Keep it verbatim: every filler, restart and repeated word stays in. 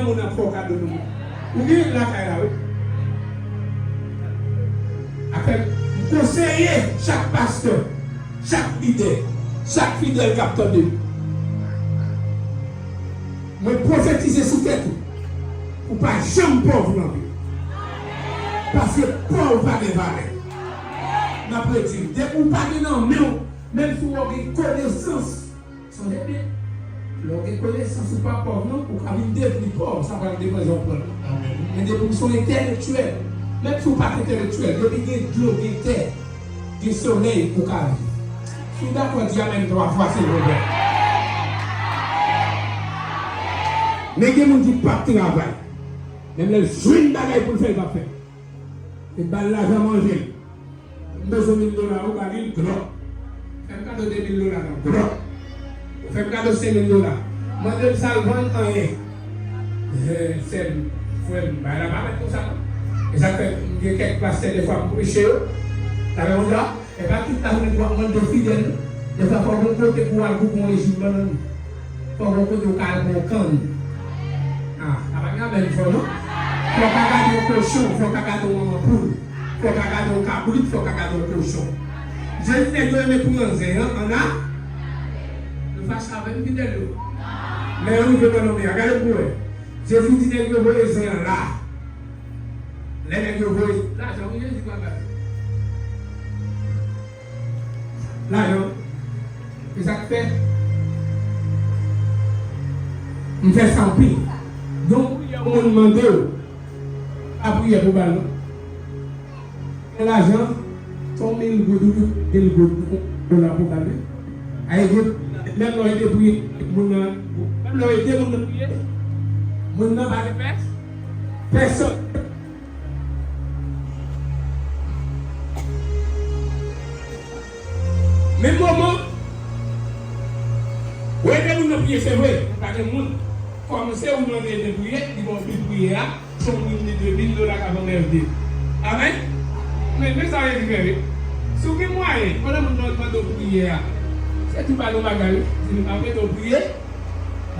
Moun ap fè w kado nou. Ou gen lakay la, wi. Afè m konseye chak pastè, chak lidè, chak fidèl k ap tande m. Mwen pwofetize sou tèt ou. Ou pa janm pòv nan vi. Paske pòv pa gen valè. M ap redi, depi ou pa gen nan men w, menm si w gen konesans, sonje byen, lè w gen konesans ou pa pòv non, ou ka vin devni pòv, sa pral depann jan w pran l. Men depi w se yon entèlektyèl, menm si w pa t entèlektyèl, depi gen dlo, gen tè, gen solèy, ou ka viv. Si w dakò, di amèn twa fwa, silvouplè. Men gen moun ki p ap travay. Menm lè l jwenn bagay pou l fè, l p ap fè. Se ba l lajan manje l. M bezwen mil dola, ou ba li l, glòk. Fè m kado de mil dola, non, glòk. Ou fè m kado senk mil dola. Mande m sa l vann, anyen. Eh, sè m, frè m, bagay la pa mèt konsa, non. E sa k fè m gen kèk pastè, defwa, m preche yo. Sa fè konsa. E pa tout lajounen pou w ap mande fidèl, non. Defwa, fò w gon kote pou w al koupe yon rejim bannann. Fò w gon kote w ka al pran yon kann. Ah, sa pa gen amèn fò, non. Fò w ka gade yon kochon, fò w ka gade yon manman poul, fò w ka gade yon kabrit, fò w ka gade yon kochon. Jezi nèg yo renmen pran zen an, ann a. Nou fache avè m, fidèl yo. Lè yo rive bannann an, gade pou wè. Jezi di nèg yo voye zen an la. Lè nèg yo voye lajan, wi, Jezi pral ba yo. Lajan. Se sa k fè m fè sa anpil. Donk, yon moun mande w, pa priyè pou ba l non. Gen lajan, se yon mil goud ou de mil goud, yon dola pou ba l wi. Aye, menm lè w ede priye, moun nan, menm lè w ede moun nan priye, moun nan pa gen pè, pèsonn. Men moman, ou ede moun nan priye, se vre, pa gen moun. Kòm se ou mande ede priye, li ba w bi priye a, se yon moun li de mil dola k ap anmède. Amèn? Men, men sa w ede fè, wi. Si w gen mwayen, pandan moun nan mande w priye a, se tou ba l yon bagay, wi. Di nou, "Apre nou priye."